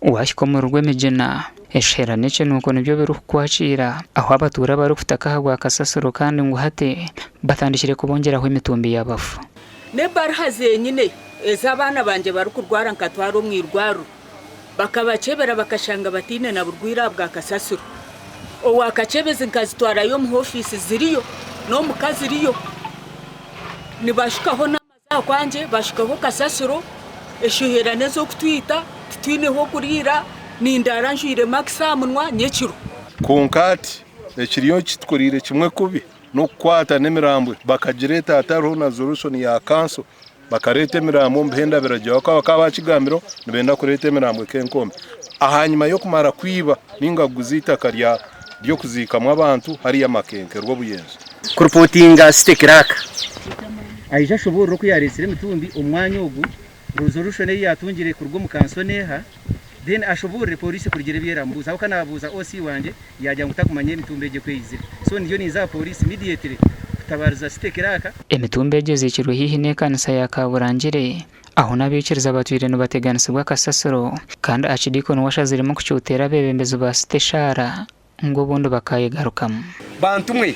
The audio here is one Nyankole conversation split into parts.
Waahika omuri Rwemigina, eshuhera n'ekinuuko nibyo birikukwakiira ahu abatuura barikutaka ahabwa kasasiro kandi ngu hati batandikire kubongyeraho emitumbi y'abafu. N'ebaruha zenyine ezi abaana bangye barikurwara nkatwara omu irwariro bakabakyebera bakashanga bataine na burwaire aha bwa kasasiro. Owa Kakyebezi nkazitwarayo omu ofiisi ziriyo n'omuka ziriyo nibashukaho n'amaizi. Aha kwangye bashukaho kasasiro, eshuhera n'ez'okutwita, titwine h'okuriira, nindaara njwaire makisi aha munwa nyekiro. Kwonka hati ekiriyo kitukoriire kimwe kubi n'okukwata n'emirambwe bakagireeta hatariho na resolution ya kanso bakareeta emirambwe omu bihenda biragiro ahabw'okuba bakaba bakigambireho nibenda kureeta emirambwe nk'enkombe ahanyima y'okumara kwiba ninga kuguza eitaka ry'okuziikamu abantu hariya Makenke Rwobuyenje. Kurupotinga City Clerk aije ashoboorore oku yareetsire emitumbi omu mwanya ogu, resolution ei yaatungire kuruga omu kanso neeha, then ashoboorore pooriisi kurugira ebi eramubuuza ahabw'okuba naabuuza OC wangye yaagira ngu takumanya emitumbi egyo oku eizire. So ndiyo ninza aha pooriisi immediately kutabaariza City Clerk. Emitumbi egyo eziikirwe haihi n'ekanisa ya Kaburangire ahu n'abaikiriza batwire nibateganisibwa kasasiro kandi Archdeacon washaziremu kucuteera abeebembezi ba City eshaara ngu obundi bakaayegarukamu. Bantu mwe,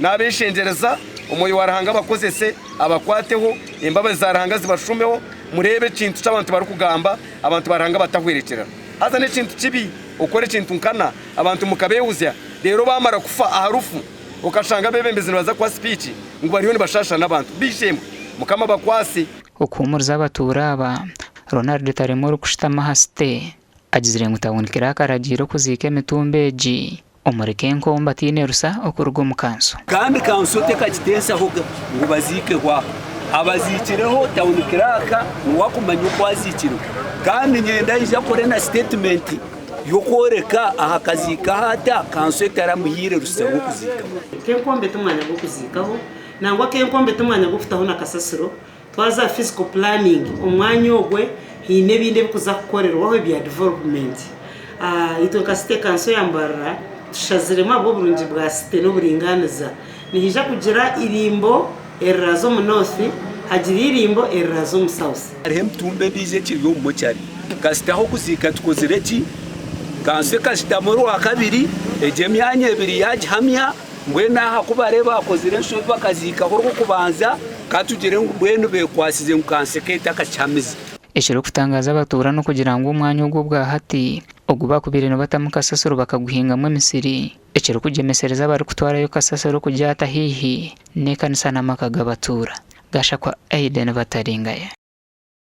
naabeshengyereza, Omwoyo wa Ruhanga abakozese, abakwateho, embabazi za Ruhanga zibashuumeho, mureebe ekintu ky'abantu barikugamba, abantu ba Ruhanga batahwerekyerera. Haza n'ekintu kibi okukora ekintu nkana, abantu mukabeehuzya, reero baamara kufa aha rufu, okashanga abeebembezi nibaza kuha sipiiki ngu bariyo nibashaasha n'abantu. B'eishe-emwe, Mukama abakwase. Okuhuumuriza abatuura aba, Ronald Taremwa orikushutama aha site Agizire ngu Town Clerk aragiire okuziika emitumbi egi omuri Kenkombe ataine rusa okuruga omu kanso. Kandi kanso tekakitensahoga ngu baziikeho aho. Abaziikireho Town Clerk niwe akumanya oku aziikirwe. Kandi niinyenda aije akore na sitetimenti y'okworeka aha akaziikaho ata kanso etaramuhaire rusa rw'okuziikaho. Kenkombe ti mwanya gw'okuziikaho, nangwa Kenkombe ti mwanya gw'okutaho na kasasiro. Twaza aha physical planning, omwanya ogwe haine ebindi ebikuza kukorerwaho ebya development. Itwe nka City Council ya Mbarara tushaziremu ahabw'oburungi bwa city n'oburingaaniza. Nihaija kugira eirimbo eriraaze omu north, hagire eirimbo eriraaze omu south. Hariho emitumbi endiijo ekiri omu mochari. Kasita ah'okuziika tukozire ki? Kanso ekashutama orwakabiri, egyo emyanya ebiri yaagihamya. Mbwenu aha ku bareeba bakozire enshobi bakaziikaho orw'okubanza, ka tugire ngu mbwenu beekwatsize ngu kanso ekaakihamize. Ekirikutangaaza abatuura n'okugira ngu omwanya ogu obwa hati ogu baakubaire nibatamu kasasiro bakaguhingamu emisiri, ekirikugyemesereza abarikutwarayo kasasiro kugyata haihi n'ekanisa n'amaka g'abatuura. Gashakwa Aiden Bataringaya.